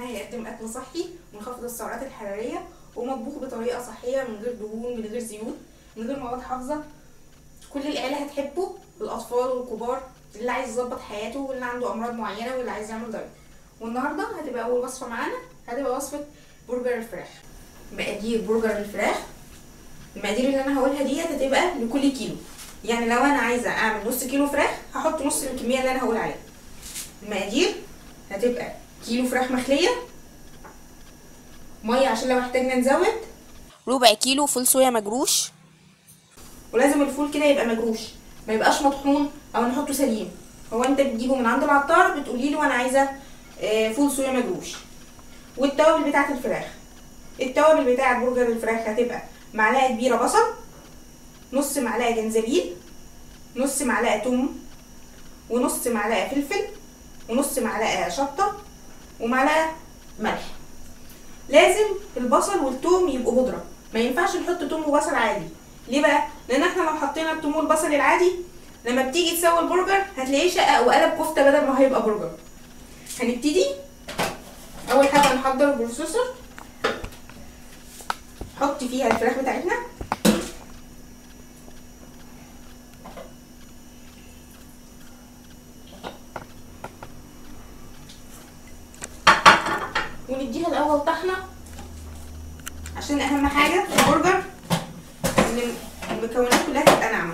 بتاعنا هيقدم اكل صحي منخفض السعرات الحرارية ومطبوخ بطريقة صحية، من غير دهون، من غير زيوت، من غير مواد حافظه. كل العيلة هتحبه، الاطفال والكبار، اللي عايز يظبط حياته واللي عنده امراض معينة واللي عايز يعمل دايت. والنهارده هتبقى اول وصفه معانا، هتبقى وصفه برجر الفراخ. مقادير برجر الفراخ، المقادير اللي انا هقولها ديت هتبقى لكل كيلو، يعني لو انا عايزه اعمل نص كيلو فراخ هحط نص الكمية اللي انا هقول عليها. المقادير هتبقى كيلو فراخ مخليه، مية عشان لو احتاجنا نزود، ربع كيلو فول صويا مجروش، ولازم الفول كده يبقى مجروش، ما يبقاش مطحون او نحطه سليم. هو انت بتجيبه من عند العطار بتقولي له انا عايزه فول صويا مجروش. والتوابل بتاعه الفراخ، التوابل بتاعه برجر الفراخ هتبقى معلقه كبيرة بصل، نص معلقه جنزبيل، نص معلقه توم، ونص معلقه فلفل، ونص معلقه شطه، ومعلقة ملح. لازم البصل والثوم يبقوا بودره، ما ينفعش نحط توم وبصل عادي. ليه بقى؟ لان احنا لو حطينا التوم والبصل العادي لما بتيجي تسوي البرجر هتلاقيه شقق وقلب كفته بدل ما هيبقى برجر. هنبتدي اول حاجة نحضر ال processor، نحط فيها الفراخ بتاعتنا، ونديها الاول طحنه، عشان اهم حاجة في البرجر ان المكونات كلها تبقى ناعمة.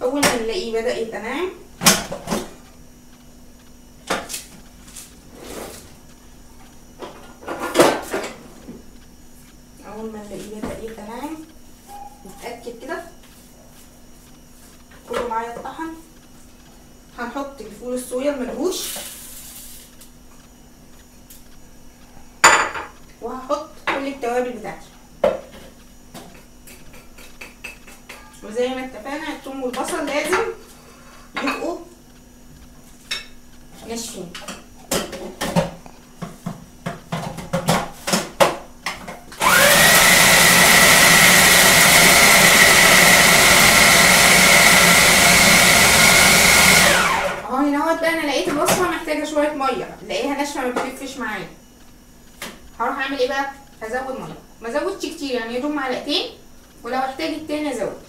اول ما نلاقيه بدأ يبقى ناعم نتأكد كده كله معايا اتطحن. هنحط الفول الصويا المجروش، وهحط كل التوابل بتاعتي، وزي ما اتفقنا الثوم والبصل لازم يبقوا ناشفين. بقى انا لقيت الوصفة محتاجه شوية مية، لقيها ناشفة ما بتلفش معايا، هروح اعمل ايه بقى؟ هزود مية، ما ازودش كتير يعني يا دوب معلقتين، ولو احتاجت تاني ازود.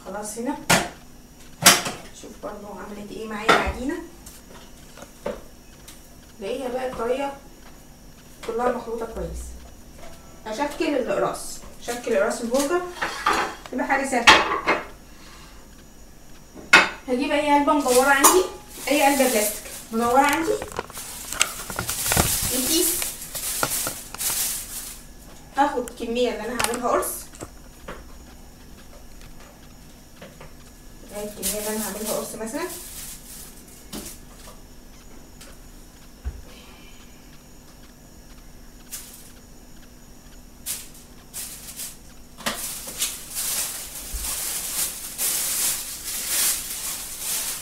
خلاص هنا شوف برضو عملت ايه معايا العجينة، لاقيها بقى الطريقة كلها مخلوطه كويس. هشكل الاقراص، شكل اقراص البرجر تبقى حاجة سهلة. هجيب اي علبة مدورة عندي، اي علبة بلاستيك مدورة عندي، وكيس. هاخد الكمية اللي انا هعملها قرص، الكمية اللي انا هعملها قرص مثلا،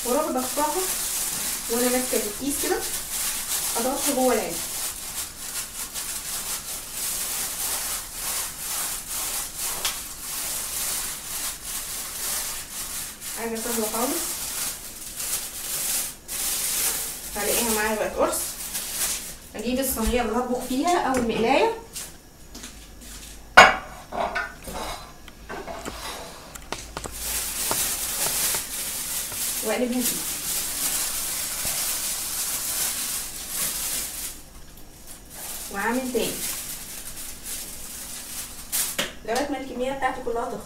واروح ضغطاها وانا ماسكه الكيس كده، اضغطها جوه العلبة. حاجة سهلة خالص. هلاقيها معايا بقت قرص. اجيب الصينية اللي هطبخ فيها او المقلايه، واقلبها فيها. واعمل تاني لغاية ما الكمية بتاعتي كلها تخلص.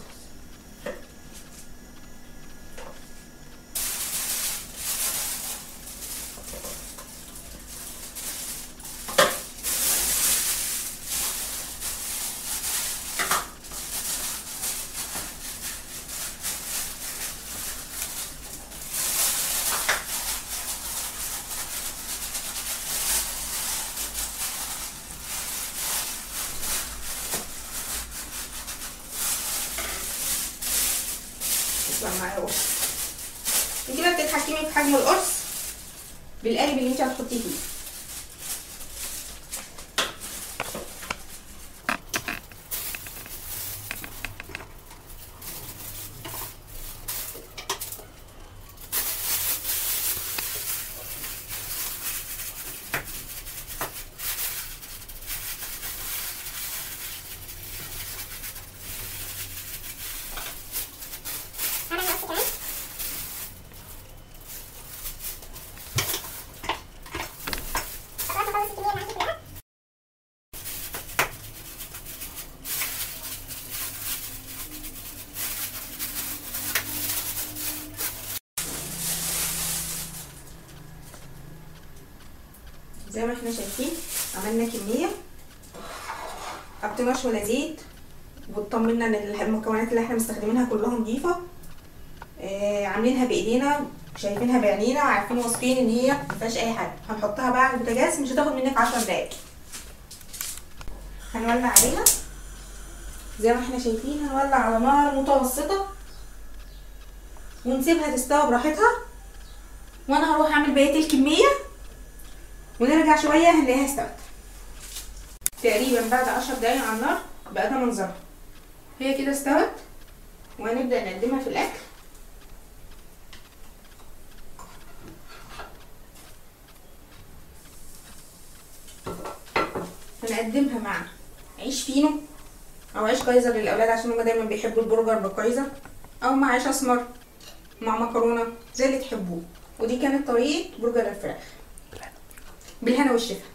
اهو. انت بقى بتتحكمي في حجم القرص بالقالب اللي انت هتحطيه فيه. زي ما احنا شايفين عملنا كمية، حطيناش ولا زيت، واطمنا ان المكونات اللي احنا مستخدمينها كلها نضيفه، عاملينها بايدينا، شايفينها بعينينا، عارفين واثقين ان هي مفيهاش اي حاجة. هنحطها بقى على البوتاجاز، مش هتاخد منك 10 دقايق. هنولع عليها زي ما احنا شايفين، هنولع على نار متوسطه ونسيبها تستوي براحتها، وانا هروح اعمل بقية الكمية ونرجع شوية هنلاقيها استوت. تقريبا بعد 10 دقايق على النار بقى ده منظرها، هي كده استوت، وهنبدا نقدمها في الاكل. هنقدمها مع عيش فينو او عيش كايزر للاولاد عشان هما دايما بيحبوا البرجر بالكايزر، او مع عيش اسمر مع مكرونه زي اللي تحبوه. ودي كانت طريقه برجر الفراخ. بالهنا والشفا.